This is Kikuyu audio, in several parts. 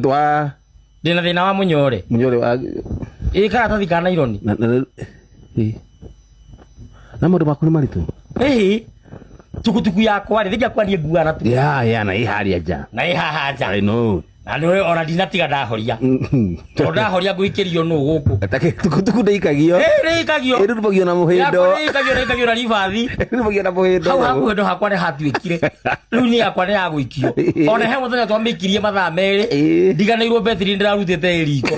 Twa Ndĩna thĩna wa mũnyore. Mũnyore wa Ĩ karatathi ka naironi. Na ĩ. Na maũndũ maku nĩ maritũ. Ĩhĩ. Tukutuku yakwa rĩ, thingĩakwa niĩ nguaga na tukutuku. Ya, na ĩ harĩa nja. Na ĩ haha nja. I know. Na nĩ ona ndinatiga ndahoria. Tondũ ndahoria ngũikĩrio nũ gũkũ. Tukutuku ndĩikagio. Ĩ ndĩikagio. Ĩrurumagio na mũhĩndo. Yakwa ndĩikagio ndĩikagio na ribathi. Ĩrurumagio na mũhĩndo. Hau hakuhĩ ndo hakwa nĩ hatuĩkire. Rĩu niĩ yakwa nĩ ya gũikio. Ona he mũthenya twamĩikirie mathaa merĩ. Ndiganĩirwo betiri ndĩrarutĩte ĩ riko.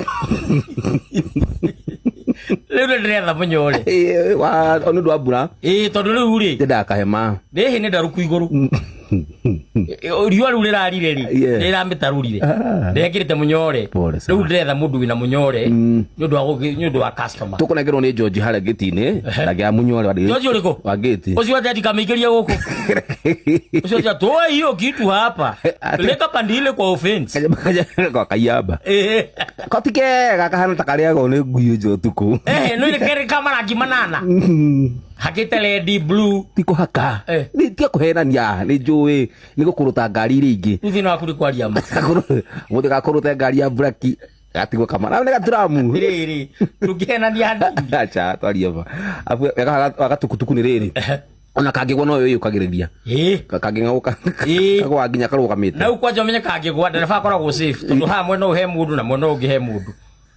Rĩu nĩ ndĩretha mũnyore. Ĩ, wa nĩ ũndũ wa mbura. Ĩ tondũ rĩu rĩ. Ndendaga kahema. Rĩhĩ nĩ ndarũku igũrũ. Riũa rĩu rĩrarire rĩ. Rĩramĩtarũrire. Ndekĩrĩte mũnyore. Pole sana. Rĩu ndĩretha mũndũ wĩna mũnyore. Nĩ ũndũ wa customer. Tũkũnengerwo nĩ George harĩa gĩti-inĩ. Ndangĩaga mũnyore wa George ũrĩkũ? Wa gĩti. Ũcio ate ndikamĩingĩrie gũkũ. Ũcio ati toa hiyo kitu hapa. Peleka pandile kwa offense. Kwa kaiamba. Eh. Koti kega kahana ta karĩagwo nĩ ngui nja ũtukũ. Eh, no ile kere kama rangi manana. Hakĩte red blue. Ti kũhaka. Eh. Nĩ tiga kũhenania nĩ njũĩ nĩ gũkũrũta ngari iria ingĩ. Rĩu thĩna waku nĩ kwaria ma. Mũndũ gakũrũte ngari ya braki gatigwo kamara. Nĩ gaturamu. Rĩrĩ, tũngĩhenania hanini. Acha twarie ma. Abu gatukutuku nĩ rĩrĩ. Ona kangĩgwa no yũkagĩrĩria. Ĩ. Kangĩng'aũka. Ĩ. Kagwa nginya karũgamĩte. Na rĩu kwanja ũmenye kangĩgwa ndereba akoragwo safe tondũ haha mwena ũyũ he mũndũ na mwena ũyũ ũngĩ he mũndũ.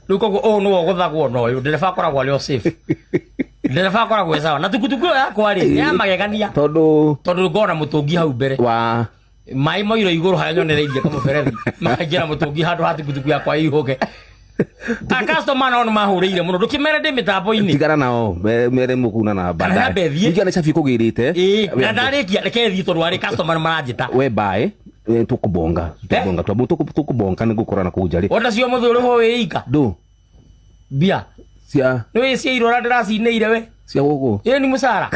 Rĩu koguo ũyũ nĩwe ũgũthagwo na ũyũ ndereba akoragwo arĩ o safe. Ndereba akoragwo e sawa. Na tukutuku ĩyo yakwa rĩ nĩ ya magegania. Tondũ Tondũ ngoragwo na mũtũngi hau mbere. Wa Maĩ mairo igũrũ harĩa nyonereirie kamũberethi makaingĩra mũtũngi handũ ha tukutuku yakwa ĩihũge. A customer nao nĩmahũrĩire mũno ndũkĩmere ndĩ mĩtambo-inĩ. Tigana nao mere mũkuna na Kana baadaye. nyambe thiĩ. Ningĩ ona cabi kũgĩrĩte. Ĩĩ, na ndarĩkia reke thiĩ tondũ arĩ customer nĩmaranjĩta. We bae tukubonga tukubonga twabu tukubonga nĩ gũkora na kũu nja rĩ. Ona cio mũthĩ ũrĩho wĩ ika. Ndũ. Mbia. Cia. Nĩ wĩ cia irora ndĩracinĩire we. Cia gũkũ. Ĩĩ ni mũcara.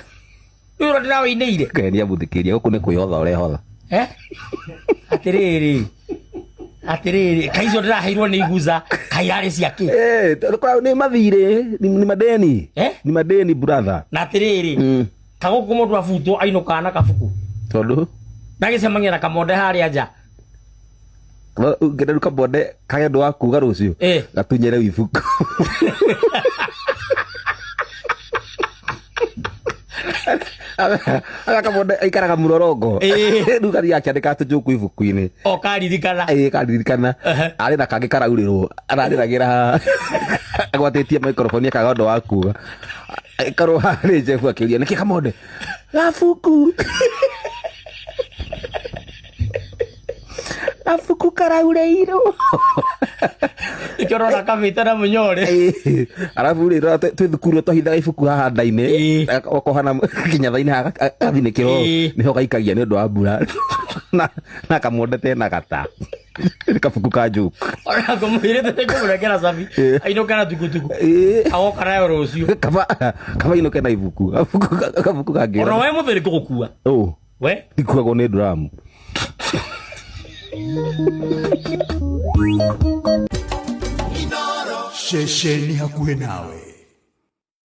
Nĩ ũrĩa ndĩrawĩinĩire. Kenia mũthikĩria gũkũ nĩ kwĩhotha ũrehotha. Eh? Atĩrĩrĩ. Atĩrĩrĩ, kai icio ndĩraheirwo nĩ iguza, kai irarĩ cia kĩ? Eh, tondũ nĩ mathirĩ, ni madeni. Eh? Ni madeni brother. Na atĩrĩrĩ, kagũkũ mũndũ abutwo ainũkaga na kabuku. Tondũ? Ndagĩcemania na kamonde harĩa nja. Ũngĩenda rĩu kamonde kage ũndũ wa kuga rũciũ. Eh. Gatunyere ibuku. Aga kamonde aikaraga mũrorongo. Rĩu gathiaga akĩandĩka tũnjũku ibuku-inĩ. O karirikana. Ĩĩ karirikana. Arĩ na kangĩ karaurĩrwo ararĩragĩra agwatĩtie microphone akaga ũndũ wa kuga. Aikarwo harĩ Jeff akĩũria nĩkĩ kamonde? Gabuku. Gabuku karaurĩirwo. Nĩkĩo ũrona kamĩte na mũnyore. Arabu rĩ twĩ thukuru twahithaga ibuku haha nda-inĩ okoha na kinyatha-inĩ haha gathinĩkĩrwo nĩho gaikagia nĩ ũndũ wa mbura na kamonde tena gata. Nĩ kabuku ka joke. Ona ngũmwĩrĩte nĩ ngũmũnengera cabi ainũke na tukutuku. Agoka nayo rũciũ. Kaba ainũke na ibuku. Kabuku kangĩ. Ona we mũthĩ nĩngũgũkua. Ũ. We? Ndikuagwo nĩ nduramu. Ceceni hakuhĩ nawe.